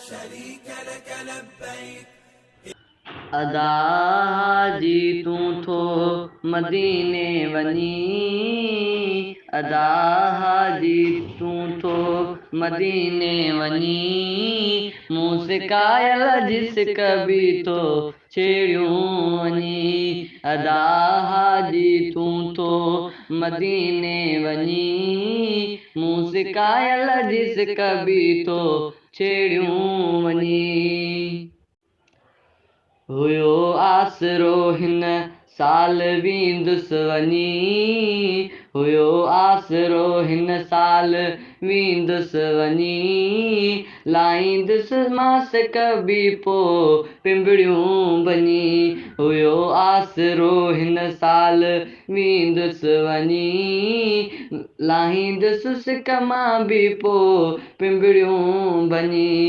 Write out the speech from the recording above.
شريك لك لبيك. ادا حاجي تون ٿو مديني وڃين، ادا حاجي تون ٿو مديني وڃين، مون سڪايل جي سڪ به ٿو ڇيڙيون وڃين. ادا حاجي تون ٿو مديني وڃين، مون سڪايل جي سڪ به ٿو ڇيڙيون وڃين. هيو آسرو هن سال ويندس وڃي، هيو آسرو هن سال ويندس وڃي، لائيندس مان سڪ به پو پنبڙيون ڀڃي. هيو آسرو هن سال ويندس وڃي، لاهيندس سڪ مان به پو پنبڙيون ڀڃي.